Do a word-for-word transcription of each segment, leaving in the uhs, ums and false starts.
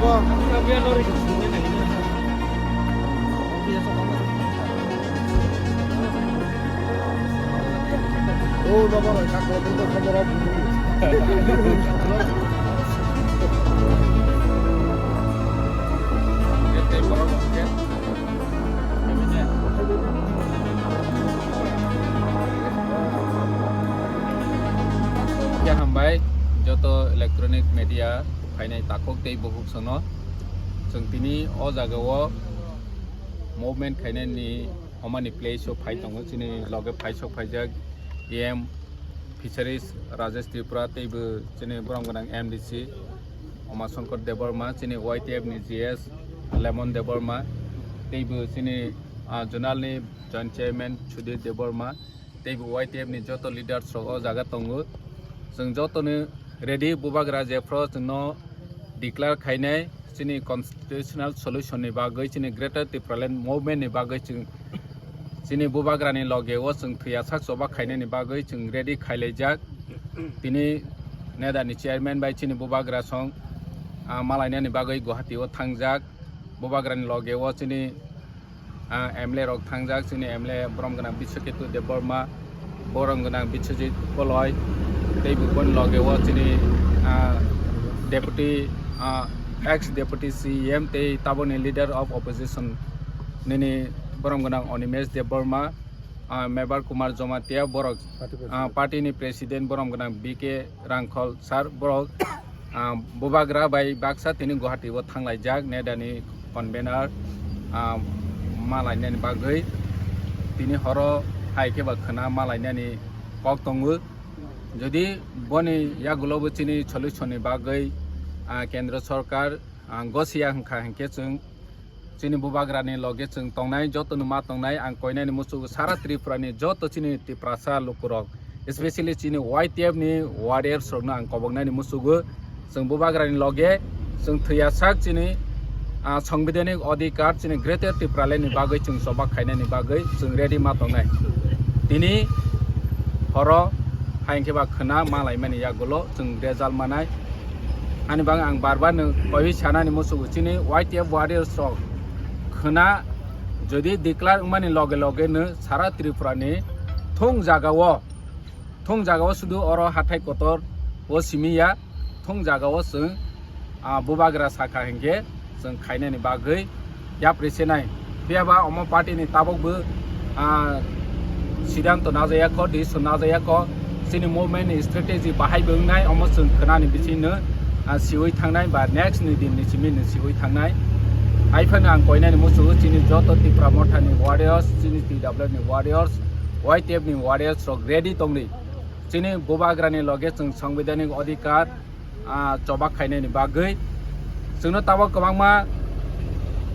Khe hambai joto electronic media phainai takhuk tei bukhuk sono. Chwng tini o jaga o movement khainani omani place o phai tongo, chini loge phai sok phaijak E M Fisheries Rajesh Tripura, teibo chini borom gwnang M D C Uma Shankar Debbarma, chini Y T F ni G S Lemon Debbarma, teibo chini, ah, zonal ni Joint Chairman Sudhir Debbarma, teibo Y T F ni joto leaders rok o jaga tongo. Chwng joto ni ready, bubagra jephru chwngno declare khainai, chini constitutional solution ni bagwi, chini Greater Tipraland movement ni bagwi chwng chini bubagra ni loge o chwng thwiyasak choba khainani bagwi chwng ready khailaijak. Tini NEDA ni chairman bai chini bubagra song, ah, malainani bagwi Guwahati o thangjak. Bubagra ni loge o chini ah, M L A rok thangjak, chini M L A borom gwnang Biswaketu Debbarma, borom gwnang Biswajit Koloi, tei boni loge o chini, ah, deputy, ah, ex deputy C E M tei taboni leader of opposition nini borom gwnang Animesh Debbarma, ah, Mebar Kumar Jamatia, borok, ah, party ni president borom gwnang B K Rangkhol sir, borok, ah, bubagra bai baksa tini Guwahati o thanglaijak NEDA ni convener, ah, malainani bagwi. Tini horo hai khe ba khwna malainani kok tongo. Jodi boni yagulo bo chini solution ni bagwi, ah, Kendra Sarkar, ah, gosiya hwnkha hinkhe chwng chini bubagra ni loge chwng tongnai, joto no ma tongnai. Ang koinani muchugo sara Tripura ni joto chini Tiprasa lukurok, especially chini Y T F ni warriors rokno ang koboknani muchugo. Chwng bubagra ni loge chwng thwiyasak chini, ah, sangbidhanik adhikar chini Greater Tipraland ni bagwi chwng choba khainani bagwi chwng ready ma tongnai. Tini horo hai khe ba khwna malaimani yagulo chwng result manai. Ani bagwi ang bar bar no koiwi sanani muchugo chini Y T F warriors rok khwna jodi declare wngmani loge loge no sara Tripura ni thung jaga o, thung jaga o sudu oro hathai kotor o simi ya, thung jaga o chwng, ah, bubagra sakha hinkhe chwng khainani bagwi yapri se nai. Phiya ba omo party ni tabok bo, ah, siddhanto najaya kho, decision najaya kho. Chini movement ni strategy bahai bo wngnai, omo chwng khwnani bisingno, ah, siwi thangnai ba next ni din ni simi no siwi thangnai. Hai phano ang koinani muchugo chini joto Tipra Motha ni warriors, chini T W F ni warriors, Y T F ni warriors rok ready tongdi. Chini bubagra ni loge chwng sangbidhanik adhikar, ah, choba khainani bagwi. Chwngno tabok kwbangma,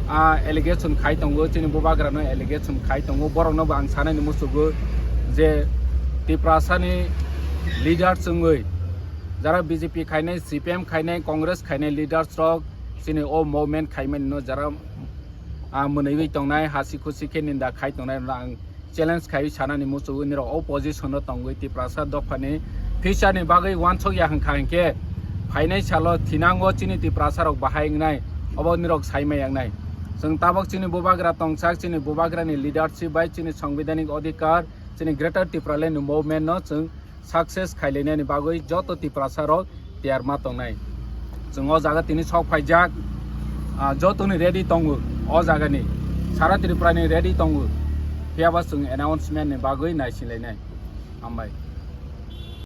ah, allegation khai tongo, chini bubagrano allegation khai tongo. Borokno bo ang sanani muchugo je Tiprasa ni leader chwngwi jara B J P khainai, C P M khainai, Congress khainai leaders rok chini o movement khaimani no jara, ah, mwnwiwi tongnai, hasi khusi khe ninda khai tongnai rokno ang challenge khai sanani muchugo nirok o position o tongwi Tiprasa dophani future ni bagwi wansok ya hwnkha hinkhe phainai salo thinango chini Tiprasa rok bahai wngnai, obo nirok sai mai wngnai. Chwng tabok chini bubagra tongsak, chini bubagra ni leadership bai chini sangbidhanik adhikar, chini Greater Tipraland ni movement no chwng success khailainani bagwi joto Tiprasa rok tiyar ma tongnai. Chwng o jaga tini sok phaijak, ah, jotoni ready tongo o jagani, sara Tripura ni ready tongo, phiya ba chwng announcement ni bagwi naisinlainai. Hambai.